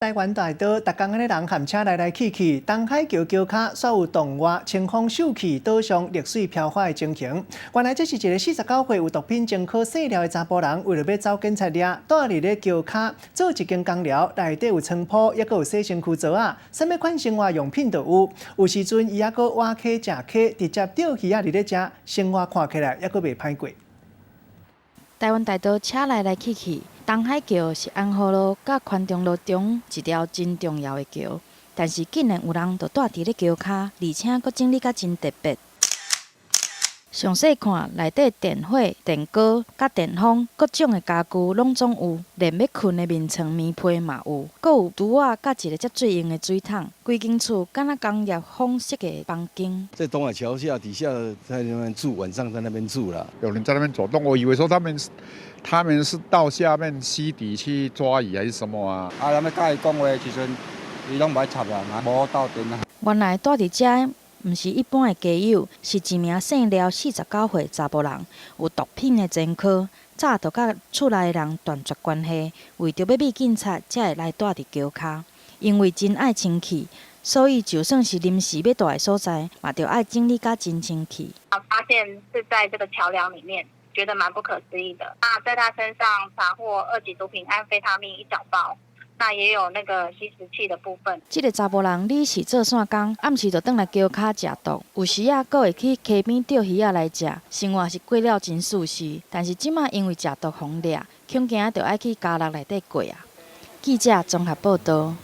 台灣大道，逐工按呢人和車來來去去，東海橋橋跤煞有動畫清風秀氣，島上綠水飄花的情形。原來這是一个49歲有毒品前科姓廖的查埔人，為著欲走警察掠，蹛佇咧橋跤做一間工寮，內底有床鋪，抑閣有洗身軀槽仔，啥物款生活用品都有。有時陣伊抑閣挖溪食溪，直接釣魚仔佇咧食，生活看起來抑閣袂歹過。台灣大道車來來去去，東海橋是安和路佮寬中路中一條真重要的橋，但是竟然有人就蹛佇咧橋跤，而且閣整理甲真特別。詳細看內底電火、電鍋、佮電風，各種的家具攏總有，連欲睏的眠床、棉被嘛有，閣有櫥仔佮一个接水用的水桶，規間厝敢若工業風設計的房間。在東海橋下底下，在那邊住，晚上在那邊住啦。有人在那邊走動，我以為說他們是到下面溪底去抓魚還是什麼啊？啊，咱欲佮伊講話的時陣，伊攏無愛插人啊，無鬥陣啊。原來蹛佇遮毋是一般的街友，是一名姓廖49歲查埔人，有毒品的前科，早就佮厝內的人斷絕關係，為著欲避警察，才會來蹛佇橋跤。因為真愛清氣，所以就算是臨時欲蹛的所在，嘛著愛整理甲真清氣。發現是在這個橋梁裡面，覺得蠻不可思議的。那在他身上查獲二級毒品安非他命一小包。那也有那個吸食器的部分。這个查埔人你是做線工，暗時就轉來橋跤食毒，有時仔閣會去溪邊釣魚仔來食，生活是過了真舒適。但是這馬因為食毒予掠，恐驚著愛去監獄內底過啊。記者綜合報導。